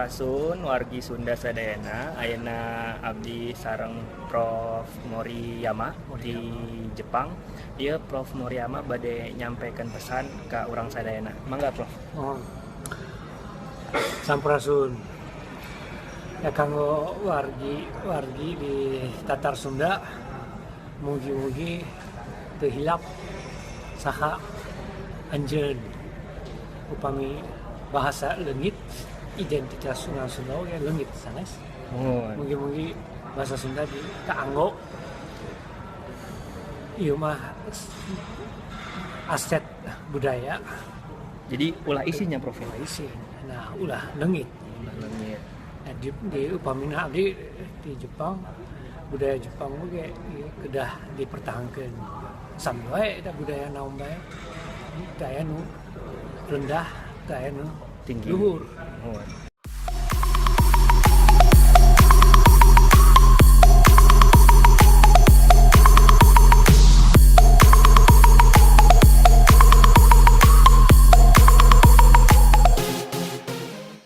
Sampurasun, wargi Sunda sadayana. Ayeuna abdi sareng Prof Moriyama di Jepang. Ieu Prof Moriyama bade nyampaikan pesan ka urang sadayana. Mangga, Prof. Oh. Sampurasun. Ya, kanggo wargi wargi di Tatar Sunda, mugi-mugi teu hilap saha anjeun. Upami bahasa leungit, identitas urang Sunda oge leungit, sanes? Muhun. Mugi-mugi bahasa Sunda di kaanggo, ieu mah aset budaya. Jadi ulah isin nya, Prof, ya? Ulah isin, nah, ulah leungit. Ulah leungit. Nah, di upamina abdi di Jepang, budaya Jepang oge ieu kedah dipertahankeun. Sami wae eta budaya naon bae. Teu aya nu rendah, teu aya nu tinggi. Luhur. Muhun.